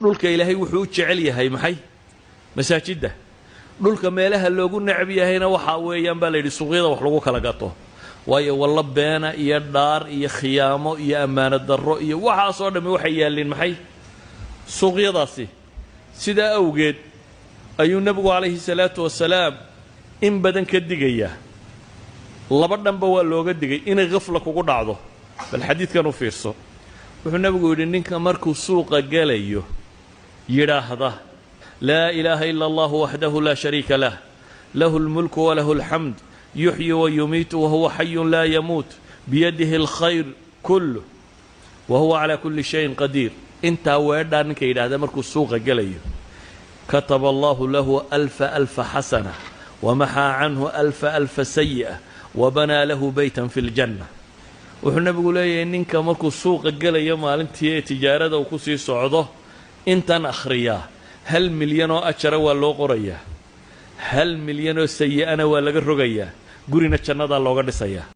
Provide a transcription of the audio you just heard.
Dhulka Ilaahay wuxuu u jecel yahay maxay? Masaajidda. Dhulka meelaha loogu necab yahayna waxaa weeyaan, baa la yidhi, suuqyada wax lagu kala gato. Waayo, walla beena iyo dhaar iyo khiyaamo iyo ammaano darro iyo waxaasoo dhammi waxay yaalliin maxay? Suuqyadaasi. Sidaa awgeed ayuu Nebigu calayhi salaatu wasalaam in badan ka digayaa. Laba dhanba waa looga digay inay khafla kugu dhacdo. Bal xadiidkan u fiirso. Wuxuu Nebigu yidhi, ninka markuu suuqa gelayo yidhaahda: "Laa ilaaha ila Allahu waxdahu laa shariika lah, lahu lmulku walahu alxamd, yuxyi wa yumiitu wahuwa xayun laa yamuut, biyadihi alkhayr kulluh wa huwa calaa kulli shayin qadiir." Intaa weedhaa ninka yidhaahda markuu suuqa gelayo, kataba Allahu lahu alfa alfa xasana, wamaxaa canhu alfa alfa sayi'a, wabanaa lahu beytan fi ljanna. Wuxuu Nebigu leeyahay, ninka markuu suuqa gelayo maalintii ee tijaarada uu ku sii socdo intan akhriyaa, 1 milyan oo ajara waa loo qorayaa, 1 milyan oo sayi'ana waa laga rogayaa, gurina jannadaa looga dhisayaa.